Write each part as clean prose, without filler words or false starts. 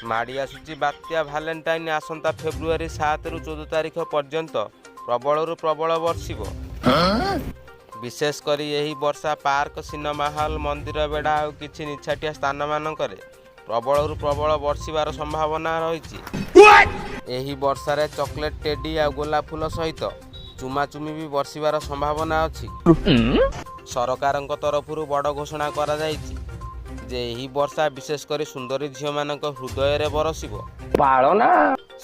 ମାଡ଼ି ଆସୁଛି ବାତ୍ୟା ଭାଲେଣ୍ଟାଇନ୍। ଆସନ୍ତା ଫେବୃଆରୀ 7ରୁ 14 ତାରିଖ ପର୍ଯ୍ୟନ୍ତ ପ୍ରବଳରୁ ପ୍ରବଳ ବର୍ଷିବ। ବିଶେଷ କରି ଏହି ବର୍ଷା ପାର୍କ, ସିନେମା ହଲ୍, ମନ୍ଦିର ବେଢ଼ା ଆଉ କିଛି ନିଛାଟିଆ ସ୍ଥାନମାନଙ୍କରେ ପ୍ରବଳରୁ ପ୍ରବଳ ବର୍ଷିବାର ସମ୍ଭାବନା ରହିଛି। ଏହି ବର୍ଷାରେ ଚକୋଲେଟ୍, ଟେଡି ଆଉ ଗୋଲାପ ଫୁଲ ସହିତ ଚୁମାଚୁମି ବି ବର୍ଷିବାର ସମ୍ଭାବନା ଅଛି। ସରକାରଙ୍କ ତରଫରୁ ବଡ଼ ଘୋଷଣା କରାଯାଇଛି ଯେ ଏହି ବର୍ଷା ବିଶେଷ କରି ସୁନ୍ଦରୀ ଝିଅମାନଙ୍କ ହୃଦୟରେ ବରସିବ।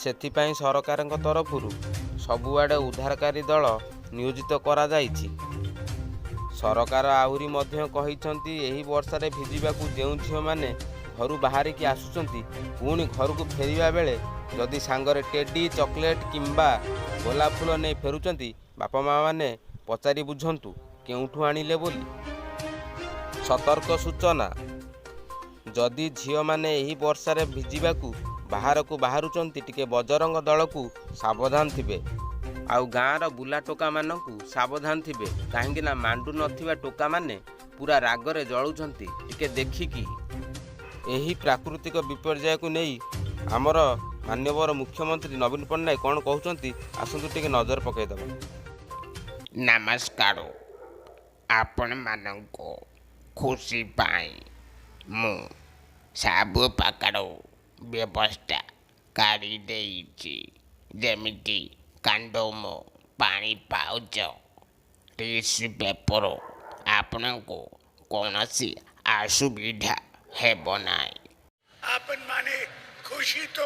ସେଥିପାଇଁ ସରକାରଙ୍କ ତରଫରୁ ସବୁଆଡ଼େ ଉଦ୍ଧାରକାରୀ ଦଳ ନିୟୋଜିତ କରାଯାଇଛି। ସରକାର ଆହୁରି ମଧ୍ୟ କହିଛନ୍ତି, ଏହି ବର୍ଷାରେ ଭିଜିବାକୁ ଯେଉଁ ଝିଅମାନେ ଘରୁ ବାହାରିକି ଆସୁଛନ୍ତି, ପୁଣି ଘରକୁ ଫେରିବା ବେଳେ ଯଦି ସାଙ୍ଗରେ ଟେଡି, ଚକୋଲେଟ୍ କିମ୍ବା ଗୋଲାପ ଫୁଲ ନେଇ ଫେରୁଛନ୍ତି, ବାପା ମାଆମାନେ ପଚାରି ବୁଝନ୍ତୁ କେଉଁଠୁ ଆଣିଲେ ବୋଲି। ସତର୍କ ସୂଚନା: ଯଦି ଝିଅମାନେ ଏହି ବର୍ଷାରେ ଭିଜିବାକୁ ବାହାରକୁ ବାହାରୁଛନ୍ତି, ଟିକେ ବଜରଙ୍ଗ ଦଳକୁ ସାବଧାନ ଥିବେ ଆଉ ଗାଁର ବୁଲା ଟୋକାମାନଙ୍କୁ ସାବଧାନ ଥିବେ, କାହିଁକି ନା ମାଣ୍ଡୁ ନଥିବା ଟୋକାମାନେ ପୁରା ରାଗରେ ଜଳୁଛନ୍ତି ଟିକେ ଦେଖିକି। ଏହି ପ୍ରାକୃତିକ ବିପର୍ଯ୍ୟୟକୁ ନେଇ ଆମର ମାନ୍ୟବର ମୁଖ୍ୟମନ୍ତ୍ରୀ ନବୀନ ପଟ୍ଟନାୟକ କ'ଣ କହୁଛନ୍ତି, ଆସନ୍ତୁ ଟିକେ ନଜର ପକାଇଦେବା। ନମସ୍କାର। ଆପଣମାନଙ୍କ ଖୁସି ପାଇଁ ମୁଁ ସବୁ ପ୍ରକାର ବ୍ୟବସ୍ଥା କରିଦେଇଛି, ଯେମିତି କଣ୍ଡୋମ, ପାଣି ପାଉଚ, ଟିସୁ ପେପର। ଆପଣଙ୍କୁ କୌଣସି ଅସୁବିଧା ହେବ ନାହିଁ। ଆପଣମାନେ ଖୁସି ତ?